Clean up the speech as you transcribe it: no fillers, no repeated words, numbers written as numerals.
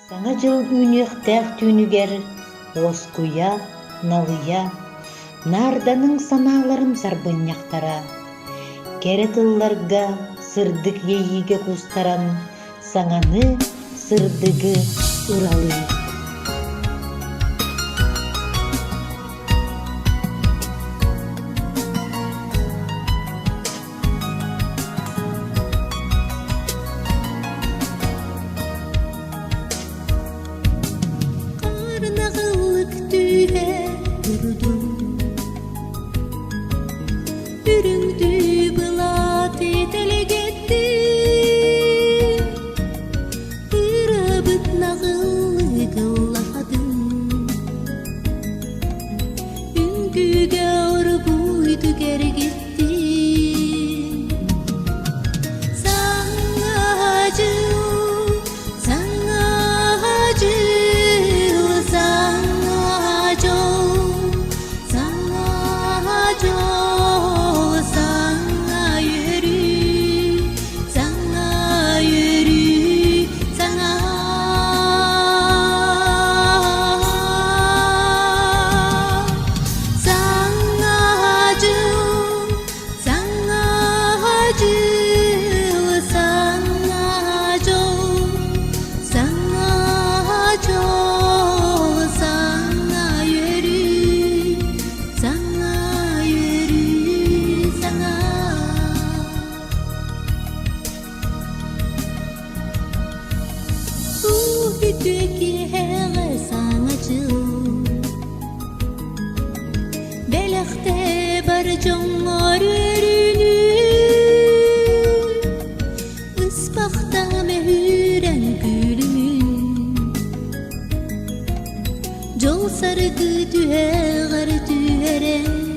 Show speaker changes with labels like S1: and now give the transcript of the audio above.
S1: Саҥа дьыл үүнүөхтээх түүнүгэр уоскуйа, налыйа, наарданыҥ санааларым сарбынньахтара, кэрэ тылларга сырдык иэйиигэ куустаран саҥаны, сырдыгы ыралыы.
S2: Хаарынаҕылык түүһэ турдун Үрүҥдүү былааты тэлгэттин Ырабыт наҕыллык ыллаһатын Үҥкүүгэ оргууй түгэргиттин Саҥа дьыл, саҥа дьыл, саҥа дьол, саҥа дьол, саҥа үөрүү, саҥа үөрүү, саҥа Саҥа дьыл, саҥа дьыл, саҥа дьол, саҥа дьол, саҥа үөрүү, саҥа үөрүү, саҥа. Үтүө киэһэҕэ саҥа дьыл Бэлэхтэ бар дьоҥҥор үөрүүнү Ыспахта мөһүүрэн күлүмүн Дьол саргы түһэҕэр түһэрэн.